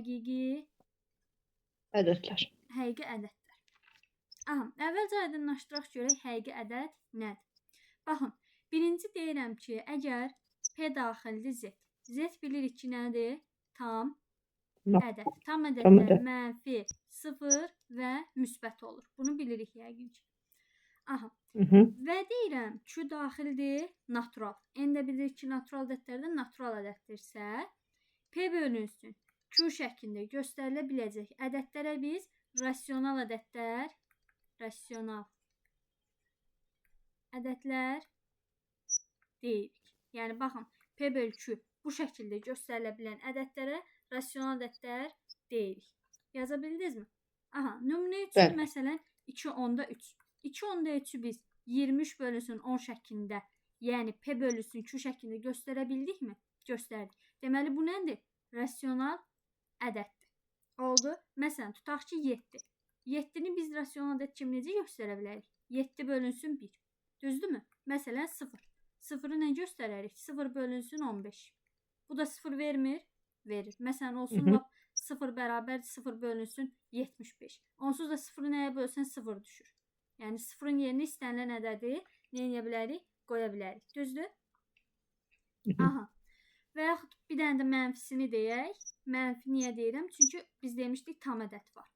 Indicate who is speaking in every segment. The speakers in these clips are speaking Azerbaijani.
Speaker 1: Həqiqi
Speaker 2: Ədədlər.
Speaker 1: Həqiqi ədədlər. Aha, əvvəlcə aydınlaşdıraq görək həqiqi ədəd nədir? Baxın, birinci deyirəm ki, əgər P daxildir Z. Z bilirik ki, nədir? Tam ədəd. Tam ədədlər mənfi, 0 və müsbət olur. Bunu bilirik yəqin ki. Aha. Və deyirəm, Q daxildir natural. N də bilirik ki, natural ədədlərdən natural ədəddirsə, P bölünsün Q şəklində göstərilə biləcək ədədlərə biz rasional ədədlər, deyirik. Yəni, baxın, P bölü Q bu şəkildə göstərilə bilən ədədlərə rasional ədədlər deyirik. Yaza bildinizmi? Aha, nümunə üçün, məsələn, 2,3. 2,3-ü biz 23 bölünsün 10 şəklində, yəni P bölünsün Q şəklində göstərə bildikmi? Göstərdik. Deməli, bu nədir? Rasional ədəddir. Oldu. Məsələn, tutaq ki, 7. 7-ni biz rasional ədəd kimi necə göstərə bilərik? 7 bölünsün 1. Düzdürmü? Məsələn, 0. 0-ı nə göstərərik? 0 bölünsün 15. Bu da 0 vermir? Verir. Məsələn, olsun lap 0 bərabər 0 bölünsün 75. Onsuz da 0-ı nəyə bölsən 0 düşür. Yəni, 0-ın yerinə istənilən ədədi nə edə bilərik? Qoya bilərik. Düzdür? Aha. Və yaxud bir dənə də mənfisini deyək. Mənfi niyə deyirəm? Çünki biz demişdik tam ədəd var.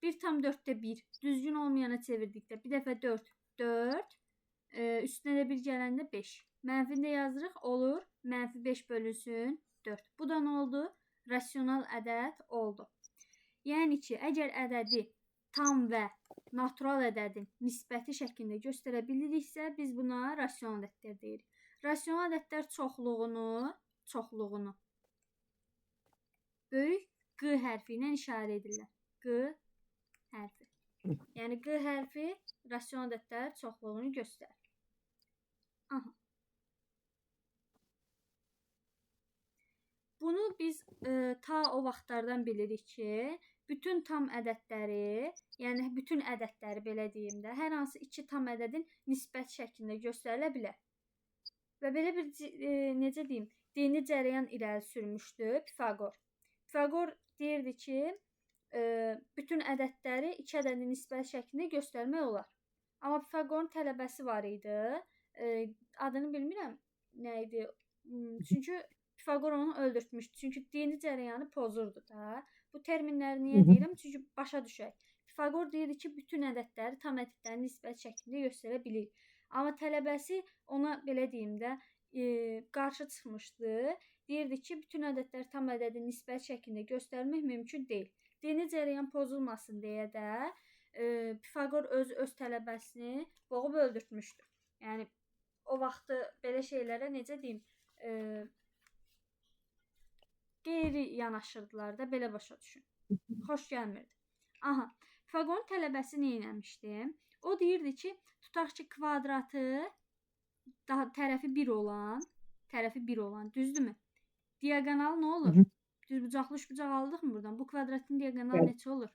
Speaker 1: 1,4-də 1. Düzgün olmayana çevirdikdə bir dəfə 4, 4. Üstünə də 1 gələndə 5. Mənfini də yazırıq. Olur. Mənfi 5 bölünsün 4. Bu da nə oldu? Rasional ədəd oldu. Yəni ki, əgər ədədi tam və natural ədədin nisbəti şəklində göstərə biliriksə, biz buna rasional ədədlər deyirik. Rasional ədədlər çoxluğunu böyük Q hərfi ilə işarə edirlər. Q hərfi. Yəni Q hərfi rasional ədədlər çoxluğunu göstərir. Aha. Bunu biz ta o vaxtlardan bilirik ki, bütün tam ədədləri, yəni bütün ədədləri belə deyim də, hər hansı iki tam ədədin nisbət şəklində göstərilə bilər. Və belə bir, necə deyim, dini cərəyan irəli sürmüşdü Pifaqor. Pifaqor deyirdi ki, bütün ədədləri iki ədədin nisbət şəklində göstərmək olar. Amma Pifaqorun tələbəsi var idi. Adını bilmirəm nə idi. Çünki Pifaqor onu öldürtmüşdü. Çünki dini cərəyanı pozurdu da. Bu terminləri niyə deyirəm? Çünki başa düşək. Pifaqor deyirdi ki, bütün ədədləri tam ədədlərin nisbət şəklində göstərə bilirik. Amma tələbəsi ona belə deyim də, qarşı çıxmışdı. Deyirdi ki, bütün ədədləri tam ədədin nisbət şəklində göstərmək mümkün deyil. Dini cərəyan pozulmasın deyə də Pifaqor öz tələbəsini boğub öldürtmüşdü. Yəni, o vaxtı belə şeylərə necə deyim, qeyri yanaşırdılar da, belə başa düşün. Xoş gəlmirdi. Aha, Pifaqorun tələbəsi nə eləmişdi? O deyirdi ki, tutaq ki, kvadratı daha tərəfi 1 olan, düzdürmü? Diaqonal nə olur? Düzbucaqlı üçbucaq aldıq mı buradan? Bu kvadratın diaqonalı neçə olur?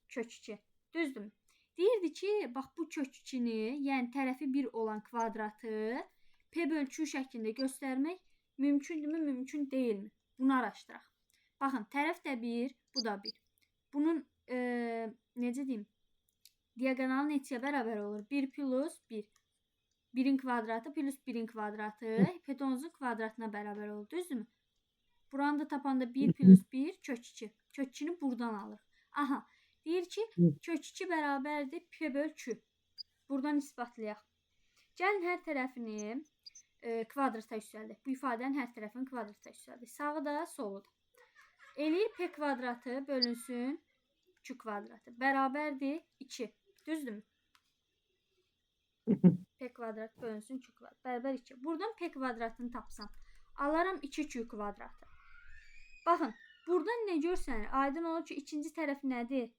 Speaker 1: Kök 2. Düzdürmü? Deyirdi ki, bax bu kök 2-ni, yəni tərəfi 1 olan kvadratı P bölü Q şəklində göstərmək mümkündürmü, mümkün deyilmi? Bunu araşdıraq. Baxın, tərəf də 1, bu da 1. Bunun, necə deyim, diaqonalı neçəyə bərabər olur? 1 plus 1. 1-in kvadratı plus 1-in kvadratı hipotenuzun kvadratına bərabər olur. Düzdürmü? Buranı da tapanda 1 plus 1 kök 2. Kök 2-ni buradan alırıq. Aha, deyir ki, kök 2 bərabərdir P bölü Q. Buradan isbatlayaq. Gəlin hər tərəfini kvadrata yüksəldik. Bu ifadənin hər tərəfini kvadrata yüksəldik. Sağı da, solu da. Eləyir P kvadratı bölünsün Q kvadratı. Bərabərdir 2. Düzdürmü? P kvadrat bölünsün Q kvadrat. Bərabər 2. Buradan P kvadratını tapsam, alaram 2Q kvadratı. Baxın, buradan nə görsənir? Aydın olur ki, ikinci tərəf nədir?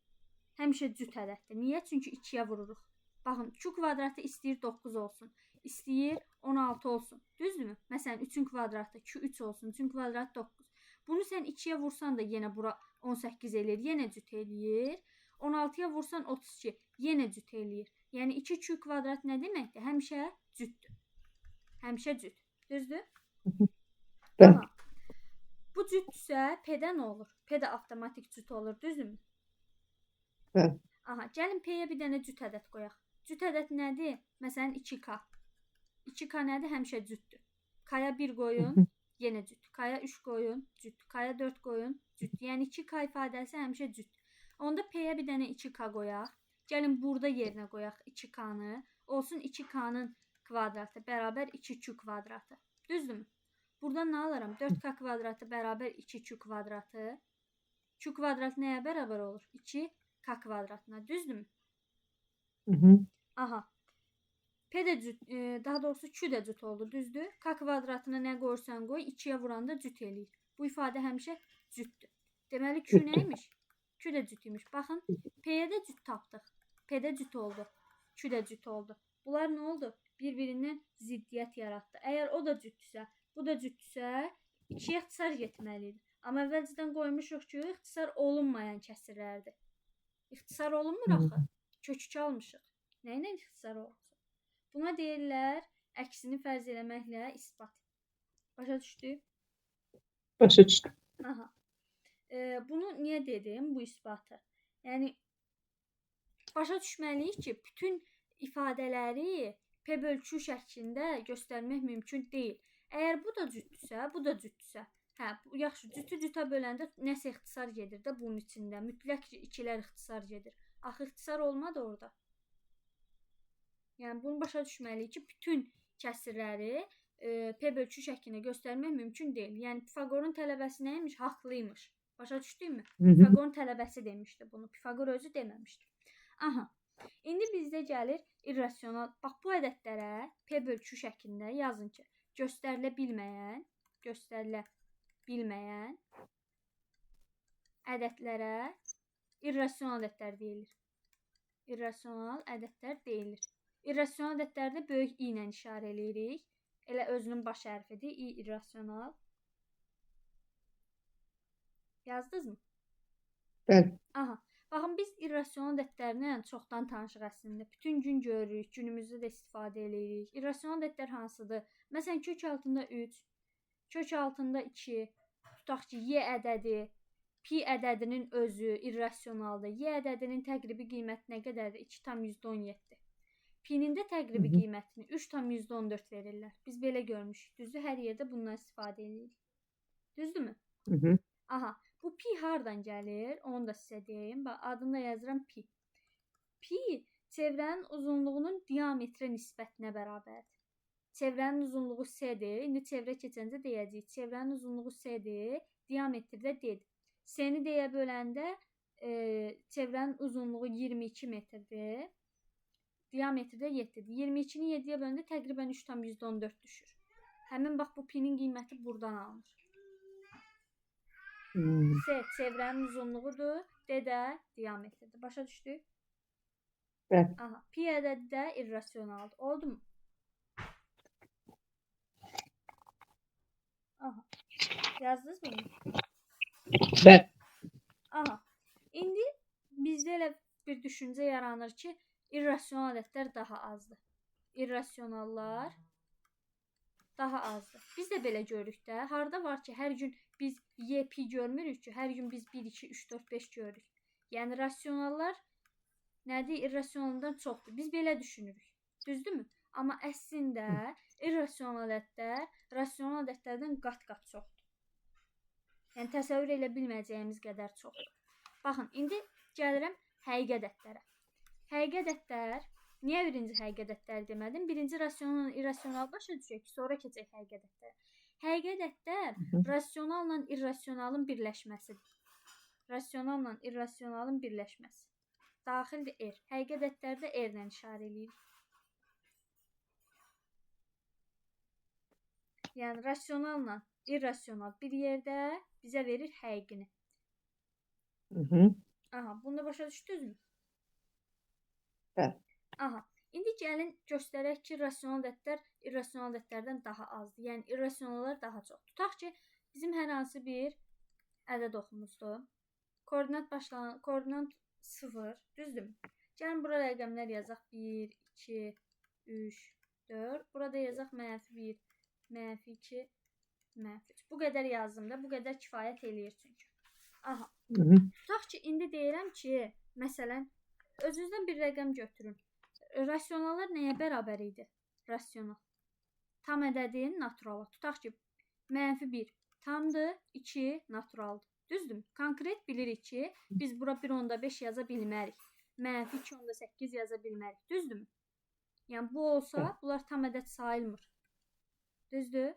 Speaker 1: Həmişə cüt ədəddir. Niyə? Çünki 2-yə vururuq. Baxın, Q kvadratı istəyir 9 olsun. İstəyir 16 olsun. Düzdürmü? Məsələn, 3-ün kvadratı Q3 olsun. 3-ün kvadratı 9. Bunu sən 2-yə vursan da yenə bura 18 eləyir. Yenə cüt eləyir. 16-ya vursan 32. Yenə cüt eləyir. Yəni 2Q kvadrat nə deməkdir? Həmişə cütdür. Həmişə cüt. Düzdür?
Speaker 2: Bəli.
Speaker 1: Bu Bu cütdürsə, P-də nə olur? P də avtomatik cüt olur, düzdürmü?
Speaker 2: Bəli.
Speaker 1: Aha, gəlin P-yə bir dənə cüt ədəd qoyaq. Cüt ədəd nədir? Məsələn 2K. 2K nədir? Həmişə cütdür. K-ya 1 qoyun, yenə cüt. K-ya 3 qoyun, cüt. K-ya 4 qoyun, cüt. Yəni 2K ifadəsi həmişə cütdür. Onda P-yə bir dənə 2K qoyaq. Gəlin burada yerinə qoyaq 2K-nı. Olsun 2K-nın kvadratı bərabər 2Q kvadratı. Düzdürmü? Buradan nə alaram? 4K kvadratı bərabər 2Q kvadratı. Q kvadrat nəyə bərabər olur? 2K kvadratına. Düzdürmü? Aha. P də cüt, daha doğrusu Q də cüt oldu, düzdür? K kvadratına nə qoyursan qoy, 2-yə vuranda cüt eləyir. Bu ifadə həmişə cütdür. Deməli Q
Speaker 2: Cütdür.
Speaker 1: nə imiş? Q də cüt imiş. Baxın, P-yə də cüt tapdıq. P də cüt oldu. Q də cüt oldu. Bunlar nə oldu? Bir-birindən ziddiyyət yaratdı. Əgər o da cütdürsə, bu da cütdürsə, 2-yə ixtisar getməlidir. Amma əvvəlcədən qoymuşuq ki, ixtisar olunmayan kəsirlərdir. İxtisar olunmur axı. Kök 2 almışıq. Nə ilə ixtisar olunsun? Buna deyirlər əksini fərz eləməklə isbat. Başa düşdük?
Speaker 2: Başa düşdüm.
Speaker 1: Aha. Bunu niyə dedim bu isbatı? Yəni başa düşməliyik ki, bütün ifadələri P böl Q şəklində göstərmək mümkün deyil. Əgər bu da cütdürsə, bu da cütdürsə, hə, bu yaxşı, cütü cütə böləndə nəsə ixtisar gedir də bunun içində. Mütləq ki, ikilər ixtisar gedir. Axı ixtisar olmadı orada. Yəni bunu başa düşməliyik ki, bütün kəsirləri P böl Q şəklində göstərmək mümkün deyil. Yəni Pifaqorun tələbəsi nə imiş? Haqlıymış. Başa düşdünmü? Pifaqorun tələbəsi demişdi bunu. Pifaqor özü deməmişdi. Aha. İndi bizdə gəlir irrasional. Bax bu ədədlərə P böl Q şəklində yazın ki, göstərilə bilməyən ədədlərə irrasional ədədlər deyilir. İrrasional ədədlər deyilir. İrrasional ədədlərdə böyük i ilə işarə eləyirik. Elə özünün baş hərfidir. İ irrasional. Yazdınız mı?
Speaker 2: Bəli.
Speaker 1: Aha. Baxın, biz irrasional ədədlərlə çoxdan tanışıq əslində. Bütün gün görürük, günümüzdə də istifadə eləyirik. İrrasional ədədlər hansıdır? Məsələn, kök altında 3, kök altında 2, tutaq ki, y ədədi, pi ədədinin özü irrasionaldır. Y ədədinin təqribi qiyməti nə qədərdir? 2,17. Pinin də təqribi qiymətini 3,14 verirlər. Biz belə görmüşük. Düzdür? Hər yerdə bundan istifadə edirik. Düzdürmü? Aha. Bu pi hardan gəlir? Onu da sizə deyim. Bax, adını da yazıram pi. Pi çevrənin uzunluğunun diametrə nisbətinə bərabərdir. Çevrənin uzunluğu S-dir. İndi çevrə keçəncə deyəcəyik. Çevrənin uzunluğu S-dir, diametr də D-dir. S-ni D-yə böləndə çevrənin uzunluğu 22 metrdir. Diametr də 7-dir. 22-ni 7-yə böləndə təqribən 3,14 düşür. Həmin bax bu pinin qiyməti buradan alınır. S çevrənin uzunluğudur, D də diametrdir. Başa düşdük?
Speaker 2: Bəli.
Speaker 1: Aha, pi ədədi də irrasionaldır. Oldu mu? Aha. Yazdınız mı?
Speaker 2: Bəli.
Speaker 1: Aha. İndi bizdə elə bir düşüncə yaranır ki, irrasional ədədlər daha azdır. İrrasionallar daha azdır. Biz də belə görürük də. Harda var ki, hər gün biz y, pi görmürük ki, hər gün biz 1, 2, 3, 4, 5 görürük. Yəni rasionallar nədir? İrrasionaldan çoxdur. Biz belə düşünürük. Düzdürmü? Amma əslində irrasional ədədlər rasional ədədlərdən qat-qat çoxdur. Yəni təsəvvür elə bilməyəcəyimiz qədər çoxdur. Baxın, indi gəlirəm həqiqi ədədlərə. Həqiqi ədədlər, niyə birinci həqiqi ədədlər demədim? Birinci rasional, irrasional başa düşək, sonra keçək həqiqi ədədlərə. Həqiqi ədədlər rasionalla irrasionalın birləşməsidir. Rasionalla irrasionalın birləşməsi. Daxildir R. Həqiqi ədədlərdə R ilə işarə eləyirik. Yəni rasionalla irrasional bir yerdə bizə verir həqiqini. Aha, bunu da başa düşdünüzmü?
Speaker 2: Bəli.
Speaker 1: Aha. İndi gəlin göstərək ki, rasional ədədlər irrasional ədədlərdən daha azdır. Yəni irrasionallar daha çox. Tutaq ki, bizim hər hansı bir ədəd oxumuzdur. Koordinat başlanan, koordinat 0, düzdürmü? Gəlin bura rəqəmlər yazaq. 1, 2, 3, 4. Burada yazaq mənfi 1, mənfi 2, Mənfi 3. Bu qədər yazdım da, bu qədər kifayət eləyir çünki. Aha. Tutaq ki, indi deyirəm ki, məsələn, özünüzdən bir rəqəm götürün. Rasionallar nəyə bərabər idi? Rasional. Tam ədədin naturala. Tutaq ki, mənfi 1 tamdır, 2 naturaldır. Düzdürmü? Konkret bilirik ki, biz bura 1,5 yaza bilmərik. Mənfi 2,8 yaza bilmərik. Düzdürmü? Yəni bu olsa, bunlar tam ədəd sayılmır. Düzdür?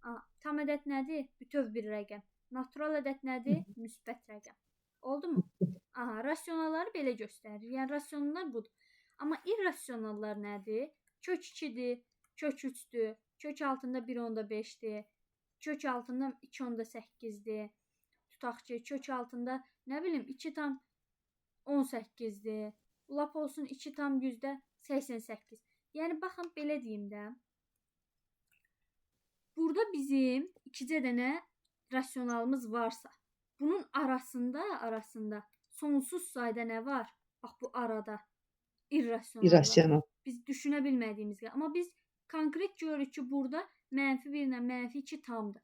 Speaker 1: Aha, tam ədəd nədir? Bütöv bir rəqəm. Natural ədəd nədir? Müsbət rəqəm. Oldu mu? Aha, rasionalları belə göstərir. Yəni rasionallar budur. Amma irrasionallar nədir? Kök 2-dir, kök 3-dür, kök altında 1,5-dir, kök altında 2,8-dir. Tutaq ki, kök altında nə bilim 2,18-dir. Lap olsun 2,88. Yəni baxın belə deyim də. Burada bizim ikicə dənə rasionalımız varsa, bunun arasında sonsuz sayda nə var? Bax bu arada irrasional var.
Speaker 2: İrrasional.
Speaker 1: Biz düşünə bilmədiyimiz qədər. Amma biz konkret görürük ki, burada mənfi 1 ilə mənfi 2 tamdır.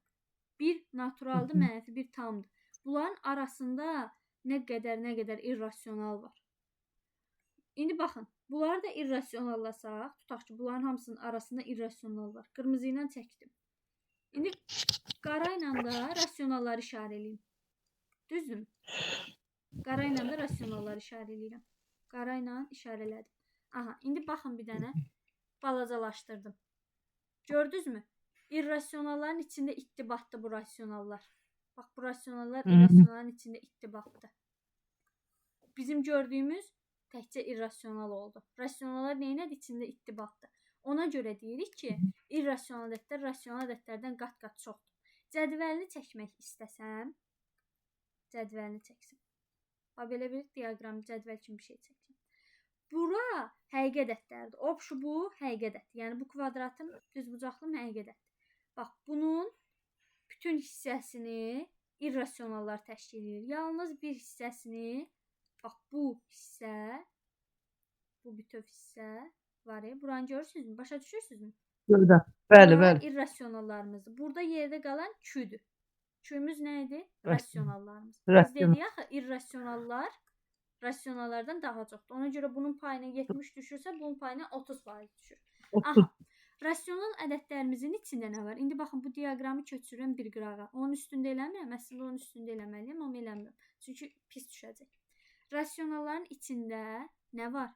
Speaker 1: 1 naturaldır, mənfi 1 tamdır. Bunların arasında nə qədər irrasional var. İndi baxın, bunları da irrasionallasaq, tutaq ki, bunların hamısının arasında irrasional var. Qırmızı ilə çəkdim. İndi qara ilə də rasionalları işarə eləyim. Düzdürmü? Qara ilə də rasionalları işarə eləyirəm. Qara ilə işarə elədim. Aha, indi baxın bir dənə balacalaşdırdım. Gördünüzmü? İrrasionalların içində ittibatdır bu rasionallar. Bax, bu rasionallar irrasionalların içində ittibatdır. Bizim gördüyümüz təkcə irrasional oldu. Rasionallar neynədir? İçində ittibatdır. Ona görə deyirik ki, irrasional ədədlər rasional ədədlərdən qat-qat çoxdur. Cədvəlini çəkmək istəsəm, cədvəlini çəksin. Bax, belə bir diaqram, cədvəl kimi bir şey çəksin. Bura həqiqi ədədlərdir. Opşu bu həqiqi ədəd. Yəni bu kvadratın düzbucaqlım həqiqi ədəddir. Bax, bunun bütün hissəsini irrasionallar təşkil edir. Yalnız bir hissəsini, bax bu hissə, bu bütöv hissə var. Buranı görürsünüzmü? Başa düşürsünüzmü?
Speaker 2: Görürəm. Bəli, bəli.
Speaker 1: İrrasionallarımızdır. Burada yerdə qalan Q-dür. Q-müz nə idi? Rasionallarımız. Biz dedik axı, irrasionallar rasionallardan daha çoxdur. Ona görə bunun payına 70 düşürsə, bunun payına 30% düşür.
Speaker 2: 30.
Speaker 1: Aha, rasional ədədlərimizin içində nə var? İndi baxın, bu diaqramı köçürürəm bir qırağa. Onun üstündə eləmirəm. Əslində onun üstündə eləməliyəm, amma eləmirəm. Çünki pis düşəcək. Rasionalların içində nə var?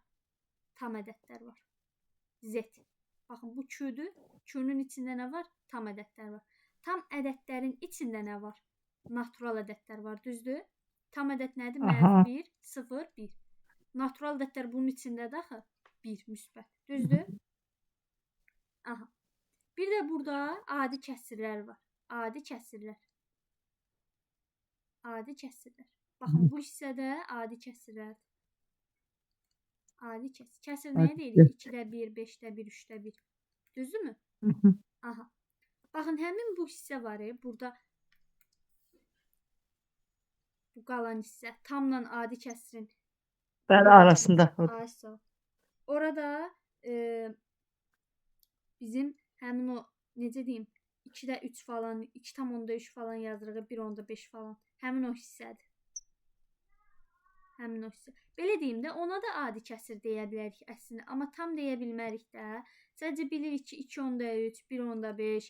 Speaker 1: Tam ədədlər var. Z. Baxın, bu Q-dür. Q-nün içində nə var? Tam ədədlər var. Tam ədədlərin içində nə var? Natural ədədlər var, düzdür? Tam ədəd nədir? Mənfi 1, 0, 1. Natural ədədlər bunun içindədir axı. 1 müsbət. Düzdür? Aha. Bir də burada adi kəsirlər var. Adi kəsirlər. Adi kəsirlər. Baxın, bu hissədə adi kəsirlərdir. Adi kəsir. Kəsir nəyə deyirik? 2-də 1, 5-də 1, 3-də 1. Düzdürmü? Aha. Baxın, həmin bu hissə var. Burada bu qalan hissə tamla adi kəsirin
Speaker 2: bəli, arasında.
Speaker 1: Aysa. Orada bizim həmin o, necə deyim, 2-də 3 falan, 2,3 falan yazırıq, 1,5 falan. Həmin o hissədir. Həmin o hissə. Belə deyim də, ona da adi kəsir deyə bilərik əslində. Amma tam deyə bilmərik də. Sadəcə bilirik ki, 2,3, 1,5,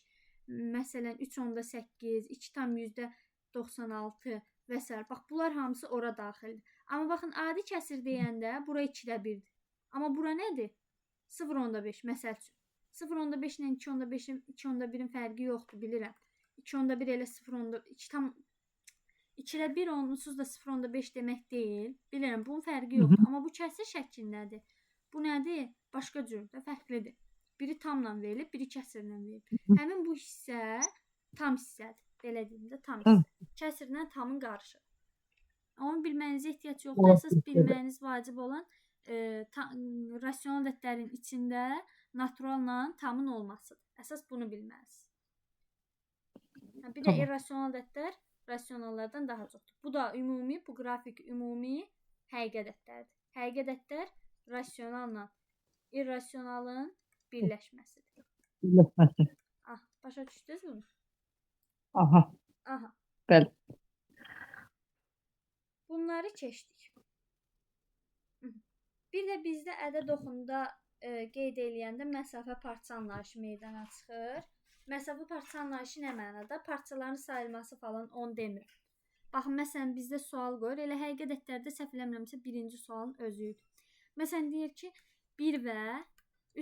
Speaker 1: məsələn, 3,8, 2,96 və s. Bax, bunlar hamısı ora daxildir. Amma baxın, adi kəsir deyəndə bura 2-də 1-dir. Amma bura nədir? 0,5 məsəl üçün. 0,5 ilə 2,5-in, 2,1-in fərqi yoxdur, bilirəm. 2,1 elə 0,2 2-də 1 onsuz da 0,5 demək deyil. Bilirəm, bunun fərqi yoxdur. Amma bu kəsir şəklindədir. Bu nədir? Başqa cürdür, fərqlidir. Biri tamla verilib, biri kəsirlə verilib. Həmin bu hissə tam hissədir. Belə deyim də, tam hissə. Kəsirlə tamın qarışığı. Onu bilmənizə ehtiyac yoxdur. Əsas bilməyiniz vacib olan rasional ədədlərin içində naturalla tamın olmasıdır. Əsas bunu bilməlisiniz. Bir də irrasional ədədlər rasionallardan daha çoxdur. Bu da ümumi, bu qrafik ümumi həqiqi ədədlərdir. Həqiqi ədədlər rasionalla irrasionalın birləşməsidir.
Speaker 2: Birləşməsi.
Speaker 1: Ah, Başa düşdünüz bunu?
Speaker 2: Aha.
Speaker 1: Aha.
Speaker 2: Bəli.
Speaker 1: Bunları keçdik. Bir də bizdə ədəd oxunda qeyd eləyəndə məsafə parça anlayışı meydana çıxır. Məsafə parça anlayışı nə mənada? Parçaların sayılması falan onu demirəm. Baxın, məsələn, bizdə sual qoyur. Elə həqiqi ədədlərdə səhv eləmirəmsə birinci sualın özü idi. Məsələn, deyir ki, 1 və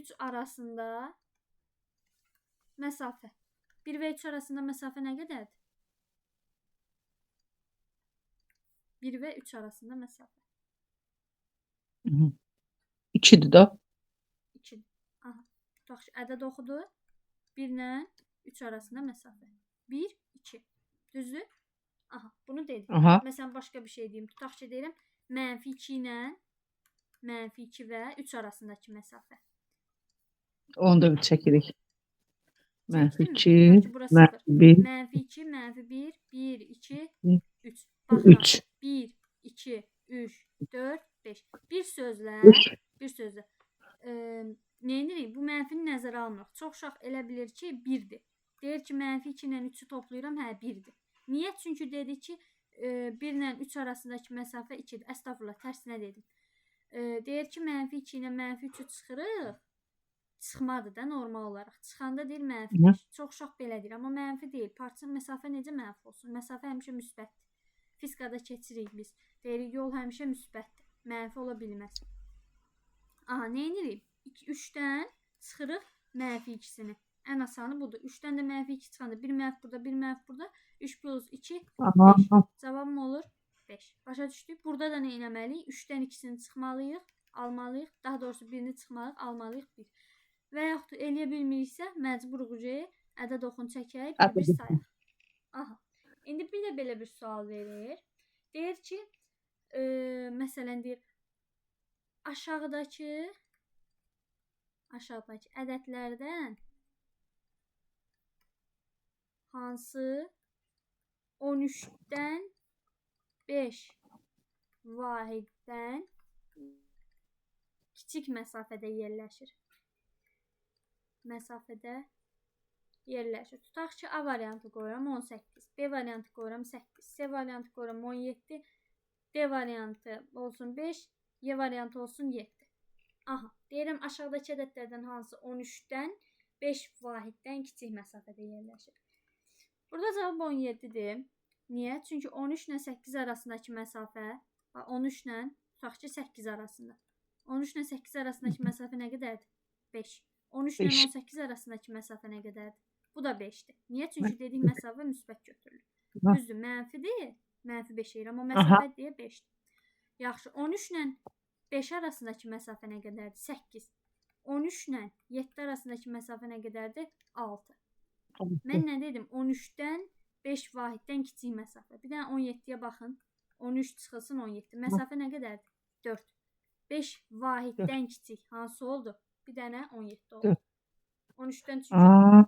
Speaker 1: 3 arasında məsafə. 1 və 3 arasında məsafə nə qədərdir? 1 və 3 arasında məsafə.
Speaker 2: 2-dir də.
Speaker 1: 2. Aha. Tutaq ki, ədəd oxudu. 1 ilə 3 arasında məsafə. 1, 2. Düzdür? Aha, bunu dedim.
Speaker 2: Aha.
Speaker 1: Məsələn, başqa bir şey deyim. Tutaq ki, deyirəm, mənfi 2 ilə mənfi 2 və 3 arasındakı məsafə.
Speaker 2: Onu da bir çəkirik. Mənfi
Speaker 1: Çəkdinmi?
Speaker 2: 2,
Speaker 1: Tutaq ki, bura 0.
Speaker 2: mənfi 1,
Speaker 1: Mənfi 2, mənfi 1, 1, 2,
Speaker 2: 3.
Speaker 1: 3. Baxıram.
Speaker 2: 3.
Speaker 1: 1, 2, 3, 4, 5. Bir sözlə,
Speaker 2: 3.
Speaker 1: bir sözlə. Nə edirik? Bu mənfini nəzərə almırıq. Çox uşaq elə bilir ki, 1-dir. Deyir ki, mənfi 2 ilə 3-ü toplayıram, hə, 1-dir. Niyə? Çünki dedi ki, 1 ilə 3 arasındakı məsafə 2-dir. Əstəğfurullah, tərsinə dedim. Deyir ki, mənfi 2 ilə mənfi 3-ü çıxırıq. Çıxmadır da normal olaraq. Çıxanda deyir mənfi 5. Çox uşaq belə deyir, amma mənfi deyil. Parça məsafə necə mənfi olsun? Məsafə həmişə müsbətdir. Fizikada keçirik biz. Deyirik, yol həmişə müsbətdir. Mənfi ola bilməz. Aha, nə edirik? 3-dən çıxırıq mənfi 2-sini. Ən asanı budur. 3-dən də mənfi 2 çıxanda 1 mənfi burada, 1 mənfi burada. 3 plus 2, 5. Cavabım olur 5. Başa düşdük? Burada da nə etməliyik? 3-dən 2-sini çıxmalıyıq, almalıyıq. Daha doğrusu birini çıxmalıyıq, almalıyıq 1. Və yaxud da eləyə bilmiriksə, məcburuq ədəd oxunu çəkək, bir-bir sayaq. Aha. İndi bir də belə bir sual verir. Deyir ki, məsələn deyir, aşağıdakı ədədlərdən hansı 13-dən 5 vahiddən kiçik məsafədə yerləşir? Məsafədə yerləşir. Tutaq ki, A variantı qoyuram 18, B variantı qoyuram 8, C variantı qoyuram 17, D variantı olsun 5, Y variantı olsun 7. Aha, deyirəm aşağıdakı ədədlərdən hansı 13-dən 5 vahiddən kiçik məsafədə yerləşir? Burada cavab 17-dir. Niyə? Çünki 13 ilə 8 arasındakı məsafə, 13 ilə tutaq ki 8 arasında. 13 ilə 8 arasındakı məsafə nə qədərdir? 5. 13 ilə 18 arasındakı məsafə nə qədərdir? Bu da 5-dir. Niyə? Çünki dedik məsafə müsbət götürülür. Düzdür, mənfidir. Mənfi 5 eləyir, amma məsafə deyə 5-dir. Yaxşı, 13 ilə 5 arasındakı məsafə nə qədərdir? 8. 13 ilə 7 arasındakı məsafə nə qədərdir? 6. Mən nə dedim? 13-dən 5 vahiddən kiçik məsafə. Bir dənə 17-yə baxın. 13 çıxılsın 17. Məsafə nə qədərdir? 4. 5 vahiddən kiçik hansı oldu? Bir dənə 17 oldu. 13-dən çünki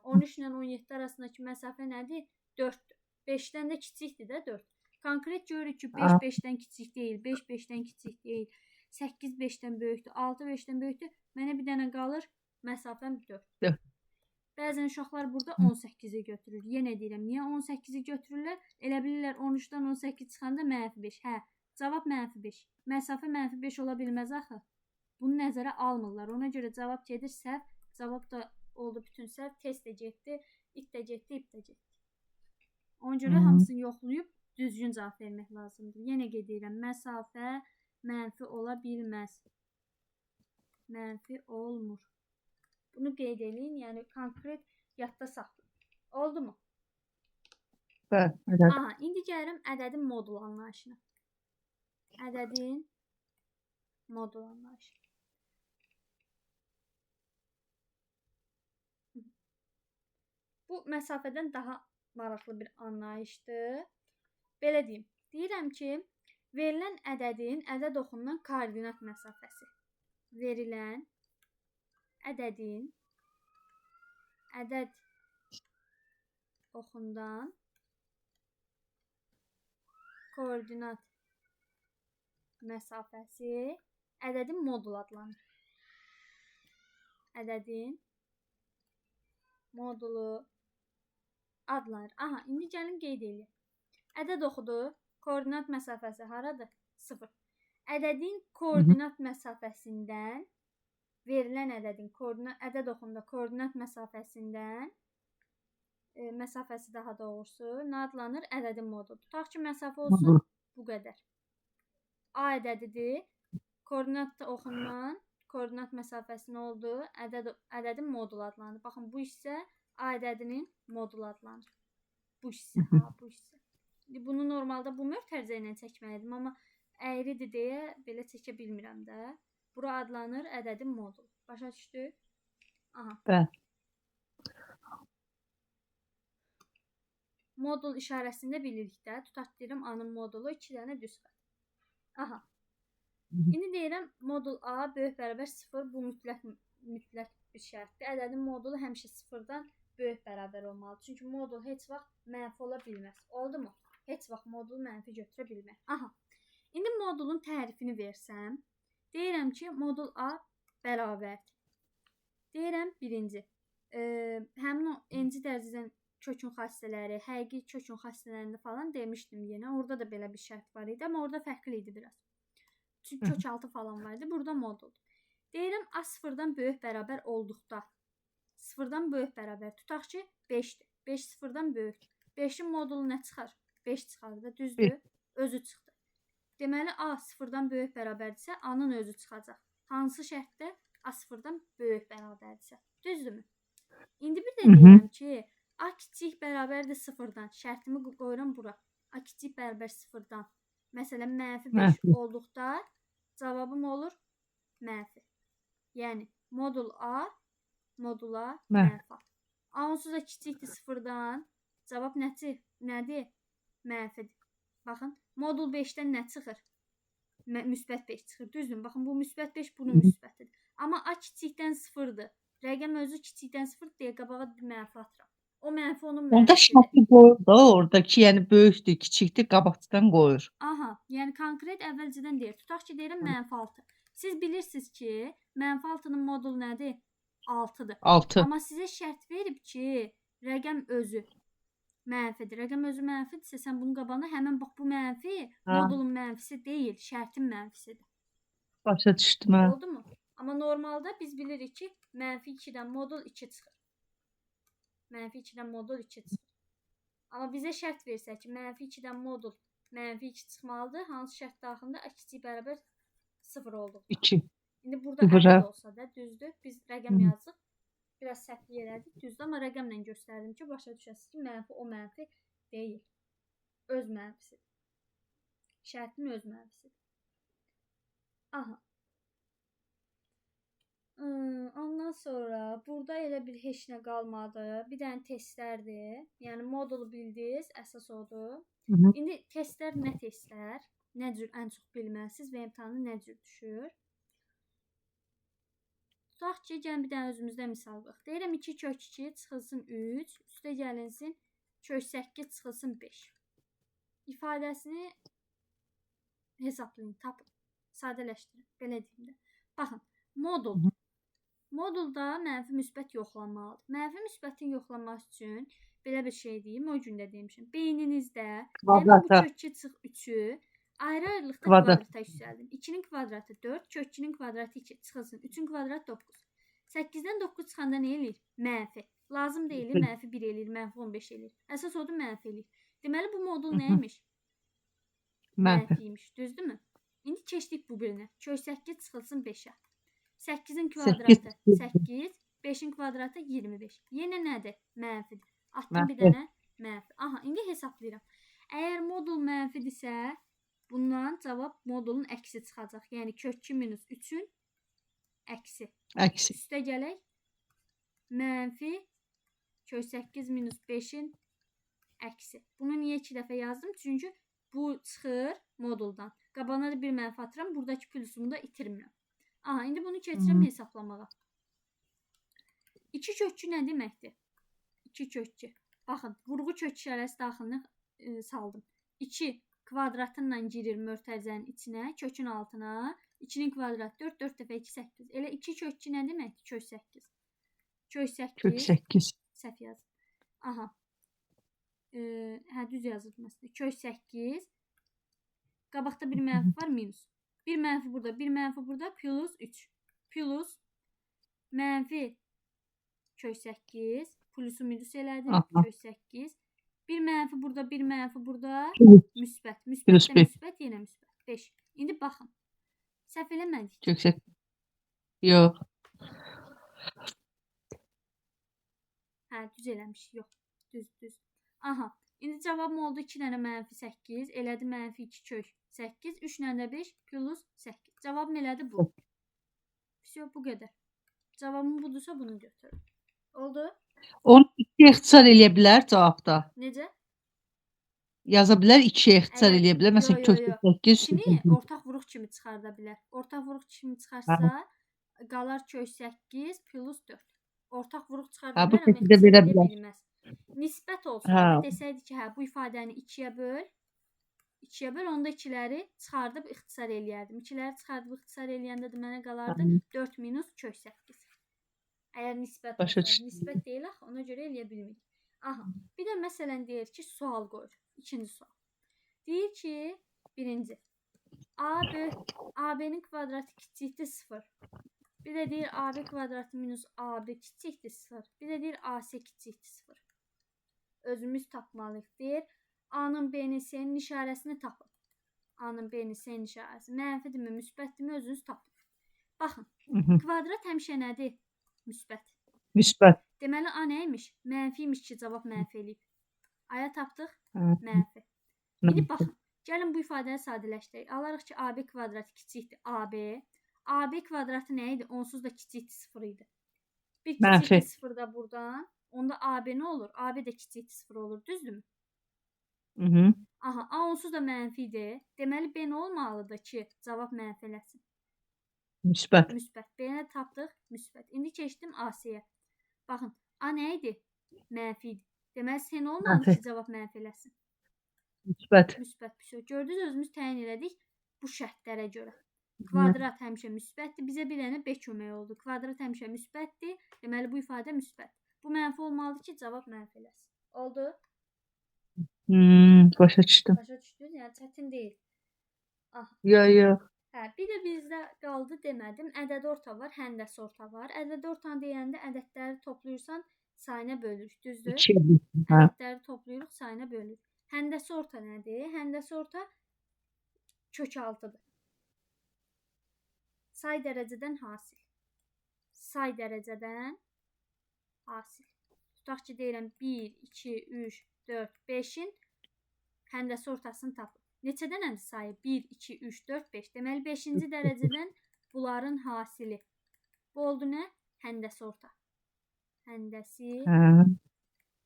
Speaker 1: 13 ilə 17 arasındakı məsafə nədir? 4-dür. 5-dən də kiçikdir də 4. Konkret görürük ki, 5 5-dən kiçik deyil, 5 5-dən kiçik deyil, 8 5-dən böyükdür, 6 5-dən böyükdür. Mənə bir dənə qalır, məsafəm 4. Bəzən uşaqlar burada 18-i götürür. Yenə deyirəm, niyə 18-i götürürlər? Elə bilirlər 13-dən 18 çıxanda mənfi 5. Hə, cavab mənfi 5. Məsafə mənfi 5 ola bilməz axı. Bunu nəzərə almırlar. Ona görə cavab gedir səhv. Cavab da oldu bütün səhv. Test də getdi, it də getdi, ip də getdi. Ona görə hamısını yoxlayıb düzgün cavab vermək lazımdır. Yenə gedirəm, məsafə mənfi ola bilməz. Mənfi olmur. Bunu qeyd eləyin, yəni konkret yadda saxlayın. Oldu mu?
Speaker 2: Bəli.
Speaker 1: Aha, indi gəlirəm ədədin modul anlayışına. Ədədin modul anlayışı. Bu məsafədən daha maraqlı bir anlayışdır. Belə deyim. Deyirəm ki, verilən ədədin ədəd oxundan koordinat məsafəsi. Verilən ədədin ədəd oxundan koordinat məsafəsi ədədin modulu adlanır. Ədədin modulu Adlanır. Aha, indi gəlin qeyd eləyək. Ədəd oxudu. Koordinat məsafəsi haradır? 0. Ədədin koordinat məsafəsindən verilən ədədin koordinat ədəd oxunda koordinat məsafəsindən məsafəsi daha doğrusu nə adlanır? Ədədin modulu. Tutaq ki, məsafə olsun
Speaker 2: Modul.
Speaker 1: bu qədər. A ədədidir. Koordinat oxundan koordinat məsafəsi nə oldu? Ədədin modulu adlanır. Baxın, bu hissə A ədədinin modulu adlanır. Bu hissə, ha, bu hissə. Bunu normalda bu mötərizə ilə çəkməliydim, amma əyridir deyə belə çəkə bilmirəm də. Bura adlanır ədədin modulu. Başa düşdük? Aha.
Speaker 2: Bəli.
Speaker 1: Modul işarəsini də bilirik də. Tutaq deyirəm A-nın modulu 2 dənə düz xətt. Aha. İndi deyirəm modul A böyük bərabər 0, bu mütləq bir şərtdir. Ədədin modulu həmişə 0-dan böyük bərabər olmalıdır. Çünki modul heç vaxt mənfi ola bilməz. Oldu mu? Heç vaxt modulu mənfi götürə bilməz. Aha. İndi modulun tərifini versəm, deyirəm ki, modul A bərabərdir. Deyirəm birinci. Həmin o n-ci dərəcədən kökün xassələri, həqiqi kökün xassələrində falan demişdim yenə. Orada da belə bir şərt var idi, amma orada fərqli idi biraz. Çünki kök 6 falan var idi. Burada moduldur. Deyirəm A sıfırdan böyük bərabər olduqda, sıfırdan böyük bərabər, tutaq ki 5-dir. 5 sıfırdan böyükdür. 5-in modulu nə çıxar? 5 çıxar da, düzdür? Özü çıxdı. Deməli A sıfırdan böyük bərabərdirsə, A-nın özü çıxacaq. Hansı şərtdə? A sıfırdan böyük bərabərdirsə. Düzdürmü? İndi bir də deyirəm ki, A kiçik bərabərdir sıfırdan. Şərtimi qoyuram bura. A kiçik bərabər sıfırdan. Məsələn, mənfi 5 olduqda cavabım olur mənfi. Yəni, modul A, modula mənfi A. A onsuz da kiçikdir sıfırdan. Cavab nədir? Mənfidir. Baxın, modul 5-dən nə çıxır? Müsbət 5 çıxır. Düzdür? Baxın, bu müsbət 5 bunun müsbətidir. Amma A kiçikdən sıfırdır. Rəqəm özü kiçikdən sıfır deyə qabağa bir mənfi atıram. O mənfi onun mənfisidir.
Speaker 2: Onda şərti qoyur da oradakı, yəni böyükdür, kiçikdir, qabaqcadan qoyur.
Speaker 1: Aha, yəni konkret əvvəlcədən deyir. Tutaq ki, deyirəm mənfi 6. Siz bilirsiniz ki, mənfi 6-nın modulu nədir? 6-dır.
Speaker 2: 6.
Speaker 1: Amma sizə şərt verib ki, rəqəm özü mənfidir. Rəqəm özü mənfidirsə, sən bunun qabağına həmən bax bu mənfi modulun mənfisi deyil, şərtin mənfisidir.
Speaker 2: Başa düşdüm, hə.
Speaker 1: Oldu mu? Amma normalda biz bilirik ki, mənfi 2-dən modul 2 çıxır. Mənfi 2-dən modul 2 çıxır. Amma bizə şərt versə ki, mənfi 2-dən modul mənfi 2 çıxmalıdır. Hansı şərt daxilində? A kiçik bərabər 0 olduqda.
Speaker 2: 2.
Speaker 1: İndi burada ədəd olsa da düzdür. Biz rəqəm yazdıq. Biraz səhvlik elədik. Düzdür, amma rəqəmlə göstərdim ki, başa düşəsiniz ki, mənfi o mənfi deyil. Öz mənfisidir. Şərtin öz mənfisidir. Aha. Ondan sonra burada elə bir heç nə qalmadı. Bir dənə testlərdir. Yəni modulu bildiniz, əsas odur. İndi testlər nə testlər? Nə cür ən çox bilməlisiniz və imtahana nə cür düşür? Tutaq ki, gəlin bir dənə özümüzdə misal qoyaq. Deyirəm 2 kök 2 çıxılsın 3, üstə gəlinsin kök 8 çıxılsın 5. İfadəsini hesablayın, tapın, sadələşdirin. Belə deyim də. Baxın, modul. Modulda mənfi müsbət yoxlanmalıdır. Mənfi müsbətin yoxlanması üçün belə bir şey deyim, o gün də demişim. Beyninizdə həmin bu kök 2 çıx 3-ü ayrı-ayrılıqda kvadrata yüksəldim. 2-nin kvadratı 4, kök 2-nin kvadratı 2 çıxılsın. 3-ün kvadratı 9. 8-dən 9 çıxanda nə eləyir? Mənfi. Lazım deyil, mənfi 1 eləyir, mənfi 15 eləyir. Əsas odur, mənfi eləyir. Deməli, bu modul nə imiş? Mənfi imiş, düzdürmü? İndi keçdik bu birinə. Kök 8 çıxılsın 5-ə. 8-in kvadratı 8, 5-in kvadratı 25. Yenə nədir? Mənfidir. Atdım bir dənə mənfi. Aha, indi hesablayıram. Əgər modul mənfidirsə, bundan cavab modulun əksi çıxacaq. Yəni kök 2 minus 3-ün əksi.
Speaker 2: Əksi.
Speaker 1: Üstə gələk. Mənfi kök 8 minus 5-in əksi. Bunu niyə 2 dəfə yazdım? Çünki bu çıxır moduldan. Qabağına da bir mənfi atıram. Buradakı plusunu da itirmirəm. Aha, indi bunu keçirəm hesablamağa. 2 kök 2 nə deməkdir? 2 kök 2. Baxın, vurğu kök işarəsi daxilinə saldım. 2 kvadratınla girir mötərizənin içinə, kökün altına. 2-nin kvadratı 4, 4 dəfə 2, 8. Elə 2 kök 2 nə deməkdir? Kök 8. Kök 8.
Speaker 2: Kök 8.
Speaker 1: Səhv yazdım. Aha. Hə, düz yazırdım əslində. Kök 8. Qabaqda bir mənfi var, minus. Bir mənfi burada, bir mənfi burada, plus 3. Plus mənfi kök 8. Plusu minus elədim.
Speaker 2: Aha.
Speaker 1: Kök 8. Bir mənfi burada, bir mənfi burada. Müsbət. Müsbət
Speaker 2: Plus
Speaker 1: də
Speaker 2: 5.
Speaker 1: müsbət, yenə müsbət. 5. İndi baxın. Səhv eləmədik.
Speaker 2: Kök 8. Yox.
Speaker 1: Hə, düz eləmiş. Yox. Düz, düz. Aha. İndi cavabım oldu 2 dənə mənfi 8. Elədi mənfi 2 kök 8. 3 dənə də 5 plus 8. Cavabım elədi bu. Vəsə, bu qədər. Cavabım budursa bunu götürün. Oldu?
Speaker 2: Onu 2 ixtisar eləyə bilər cavabda.
Speaker 1: Necə?
Speaker 2: Yaza bilər, 2-yə ixtisar
Speaker 1: Əgər
Speaker 2: eləyə bilər.
Speaker 1: yo,
Speaker 2: Məsələn,
Speaker 1: yo,
Speaker 2: kök
Speaker 1: yo.
Speaker 2: 8
Speaker 1: İkini ortaq vuruq kimi çıxarda bilər. Ortaq vuruq kimi çıxarsa, qalar kök 8 plus 4. Ortaq vuruq çıxarda
Speaker 2: Hə, bu
Speaker 1: bilər, amma
Speaker 2: şəkildə
Speaker 1: ixtisar
Speaker 2: verə
Speaker 1: eləyə
Speaker 2: bilər.
Speaker 1: bilməz. Nisbət olsaydı,
Speaker 2: Hə.
Speaker 1: desəydi ki, hə, bu ifadəni 2-yə böl, 2-yə böl, onda ikiləri çıxardıb ixtisar eləyərdim. İkiləri çıxardıb ixtisar eləyəndə də mənə qalardı 4 minus kök 8. Əgər nisbət
Speaker 2: Başa
Speaker 1: olsaydı,
Speaker 2: düşdüm.
Speaker 1: nisbət deyil axı, ona görə eləyə bilmirik. Aha, bir də məsələn deyir ki, sual qoyur. İkinci sual. Deyir ki, birinci, AB, AB-nin kvadratı kiçikdir 0. Bir də deyir AB kvadratı minus AB kiçikdir 0. Bir də deyir AC kiçikdir 0. Özümüz tapmalıyıq. Deyir A-nın, B-nin, C-nin işarəsini tapın. A-nın, B-nin, C-nin işarəsi mənfidirmi, müsbətdirmi özünüz tapın. Baxın, kvadrat həmişə nədir? Müsbət.
Speaker 2: Müsbət.
Speaker 1: Deməli A nə imiş? Mənfi imiş ki, cavab mənfi eləyib. A-ya tapdıq,
Speaker 2: Hə,
Speaker 1: mənfi. İndi
Speaker 2: mənfi.
Speaker 1: baxın, gəlin bu ifadəni sadələşdirək. Alarıq ki, AB kvadratı kiçikdir AB. AB kvadratı nə idi? Onsuz da kiçikdir 0 idi. Bir kiçikdir
Speaker 2: Mənfi.
Speaker 1: 0 da buradan. Onda AB nə olur? AB də kiçikdir 0 olur, düzdürmü?
Speaker 2: Mhm.
Speaker 1: Aha, A onsuz da mənfi idi. Deməli B nə olmalıdır ki, cavab mənfi eləsin?
Speaker 2: Müsbət.
Speaker 1: Müsbət. B-nə tapdıq, müsbət. İndi keçdim AC-yə. Baxın, A nə idi? Mənfi idi. Deməli C nə olmalıdır
Speaker 2: Mənfi.
Speaker 1: ki, cavab mənfi eləsin?
Speaker 2: Müsbət.
Speaker 1: Müsbət bir şey. Gördünüz, özümüz təyin elədik bu şərtlərə görə. Kvadrat həmişə müsbətdir. Bizə bir dənə B kömək oldu. Kvadrat həmişə müsbətdir. Deməli bu ifadə müsbət. Bu mənfi olmalıdır ki, cavab mənfi eləsin. Oldu?
Speaker 2: Başa düşdüm.
Speaker 1: Başa düşdünüz? Yəni çətin deyil. Aha.
Speaker 2: Yo, yo.
Speaker 1: Hə, bir də bizdə qaldı demədim. Ədədi orta var, həndəsi orta var. Ədədi ortanı deyəndə ədədləri toplayırsan, sayına bölürük, düzdür?
Speaker 2: 2-yə bölürük. Hə.
Speaker 1: Ədədləri toplayırıq, sayına bölürük. Həndəsi orta nədir? Həndəsi orta kök 6-dır. Say dərəcədən hasil. Say dərəcədən hasil. Tutaq ki, deyirəm 1, 2, 3, 4, 5-in həndəsi ortasını tapın. Neçə dənədir sayı? 1, 2, 3, 4, 5. Deməli, 5-ci dərəcədən bunların hasili. Bu oldu nə? Həndəsi orta. Həndəsi
Speaker 2: Hə.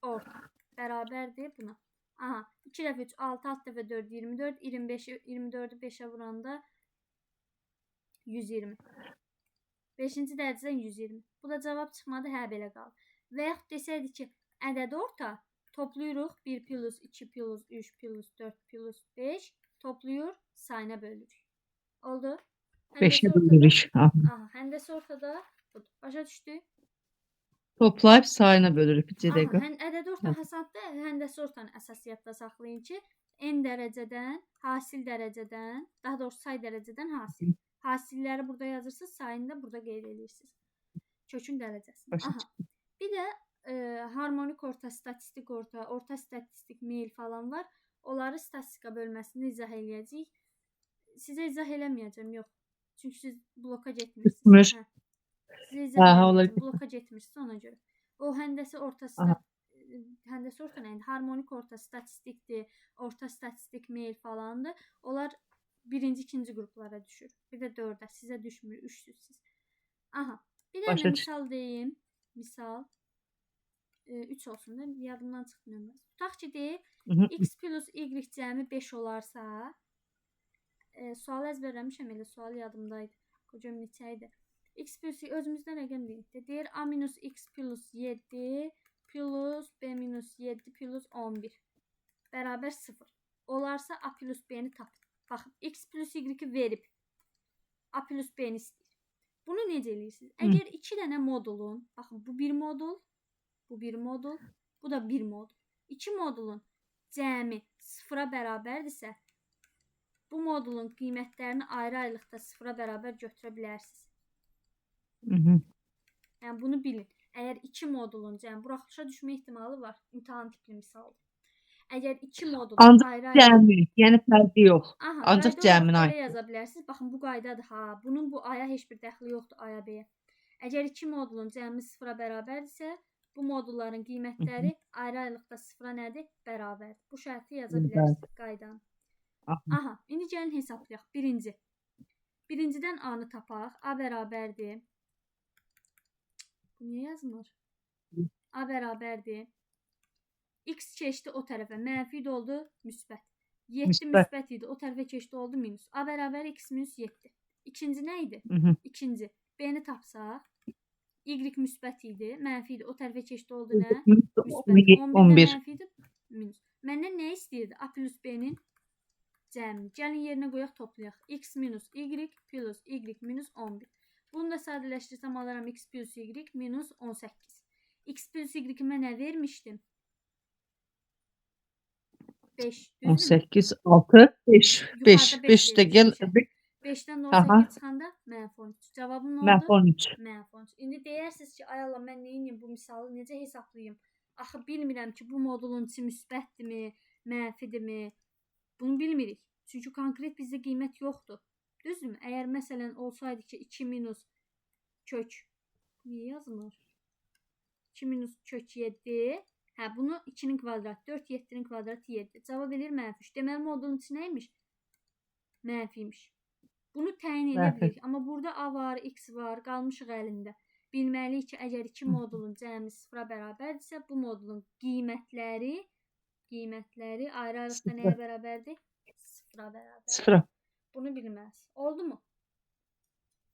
Speaker 1: orta. Bərabərdir buna. Aha, 2 dəfə 3, 6, 6 dəfə 4, 24, 25-i, 24-ü 5-ə vuranda 120. 5-ci dərəcədən 120. Bu da cavab çıxmadı, hə belə qaldı. Və yaxud desəydi ki, ədədi orta, toplayırıq 1 plus 2 plus 3 plus 4 plus 5, toplayır, sayına bölürük. Oldu?
Speaker 2: 5-ə
Speaker 1: Həndəsi ortada.
Speaker 2: bölürük. Aha.
Speaker 1: Aha, həndəsi ortada budur. Başa düşdü?
Speaker 2: Toplayıb sayına bölürük bir
Speaker 1: Aha,
Speaker 2: dəqiqə.
Speaker 1: ədədi orta həsabda həndəsi ortanı əsas yadda saxlayın ki, n dərəcədən, hasil dərəcədən, daha doğrusu say dərəcədən hasil. Hasilləri burada yazırsınız, sayını da burada qeyd edirsiniz. Kökün dərəcəsini.
Speaker 2: Başa
Speaker 1: Aha. Bir də harmonik orta, statistik orta, orta statistik meyl falan var. Onları statistika bölməsində izah eləyəcəyik. Sizə izah eləməyəcəm, yox. Çünki siz bloka getmirsiniz.
Speaker 2: Getmir.
Speaker 1: Hə. Sizə izah
Speaker 2: Hə, onlar
Speaker 1: eləməyəcəm, bloka getmirsiniz ona görə. O həndəsi orta həndəsi orta nə idi? Harmonik orta statistikdir, orta statistik meyl falandır. Onlar birinci, ikinci qruplara düşür. Bir də dördə sizə düşmür, üçsüz siz. Aha. Bir dənə
Speaker 2: Başa düşdüm.
Speaker 1: misal deyim. Misal. 3 olsun da yadımdan çıxdı nömrəsi. Tutaq ki, deyir x plus y cəmi 5 olarsa, sualı əzbərləmişəm elə, sual yadımdaydı. Qocam neçə idi? X plus y özümüzdən rəqəm deyik də. Deyir a minus x plus 7 plus b minus 7 plus 11 bərabər 0. Olarsa a plus b-ni tapın. Baxın, x plus y-i verib. A plus b-ni istəyir. Bunu necə eləyirsiniz? Əgər iki dənə modulun, baxın bu bir modul, bu bir modul, bu da bir modul. İki modulun cəmi 0-a bərabərdirsə, bu modulun qiymətlərini ayrı-ayrılıqda 0-a bərabər götürə bilərsiniz. Yəni bunu bilin. Əgər iki modulun cəmi buraxılışa düşmə ehtimalı var. İmtahan tipli misaldır. Əgər iki modulun
Speaker 2: Ancaq
Speaker 1: ayrı-ayrı
Speaker 2: cəmi, yəni fərqi yox.
Speaker 1: Aha,
Speaker 2: Ancaq
Speaker 1: qayda olaraq
Speaker 2: cəminə
Speaker 1: belə
Speaker 2: aiddir.
Speaker 1: yaza bilərsiniz. Baxın bu qaydadır ha. Bunun bu A-ya heç bir dəxli yoxdur A-ya B-yə. Əgər iki modulun cəmi 0-a bərabərdirsə, bu modulların qiymətləri ayrı-ayrılıqda 0-a nədir? Bərabərdir. Bu şərti yaza bilərsiniz qaydanı.
Speaker 2: Aha.
Speaker 1: Aha, indi gəlin hesablayaq. Birinci. Birincidən A-nı tapaq. A bərabərdir. Bu niyə yazmır? A bərabərdir. X keçdi o tərəfə. Mənfi də oldu, müsbət. 7
Speaker 2: Müsbət.
Speaker 1: müsbət idi. O tərəfə keçdi oldu minus. A bərabər x minus 7. İkinci nə idi? İkinci. B-ni tapsaq, Y müsbət idi, mənfi idi. O tərəfə keçdi oldu nə? Müsbət. 11 də
Speaker 2: 11.
Speaker 1: mənfi idi, minus. Məndən nə istəyirdi? A plus B-nin cəmini. Gəlin yerinə qoyaq, toplayaq. X minus Y plus Y minus 11. Bunu da sadələşdirsəm alaram X plus Y minus 18. X plus Y-imə nə vermişdim? 5, düzdürmü?
Speaker 2: 18, 6, 5, 5,
Speaker 1: Yuxarıda
Speaker 2: 5
Speaker 1: 5
Speaker 2: də gəl,
Speaker 1: vermişdim. 5-dən
Speaker 2: Aha.
Speaker 1: 18 çıxanda mənfi 13. Cavabım nə
Speaker 2: mənfi
Speaker 1: oldu?
Speaker 2: 13.
Speaker 1: Mənfi 13. İndi deyərsiniz ki, ay Allah, mən nə edeyim bu misalı necə hesablayım? Axı bilmirəm ki, bu modulun içi müsbətdirmi, mənfidirmi? Bunu bilmirik. Çünki konkret bizdə qiymət yoxdur. Düzdürmü? Əgər məsələn olsaydı ki, 2 minus kök niyə yazmır? 2 minus kök 7. Hə, bunu 2-nin kvadratı, 4 7-nin kvadratı 7. Cavab eləyir mənfi 3. Deməli modulun içi nə imiş? Mənfi imiş. Bunu təyin edə
Speaker 2: Mənfi.
Speaker 1: bilirik. Amma burada A var, X var, qalmışıq əlində. Bilməliyik ki, əgər iki modulun cəmi 0-a bərabərdirsə, bu modulun qiymətləri ayrı-ayrılıqda nəyə
Speaker 2: Sıfır.
Speaker 1: bərabərdir? 0-a bərabərdir.
Speaker 2: 0.
Speaker 1: Bunu bilməlisiniz. Oldu mu?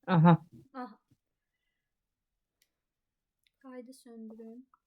Speaker 2: Aha.
Speaker 1: Aha. Qaydı söndürüm.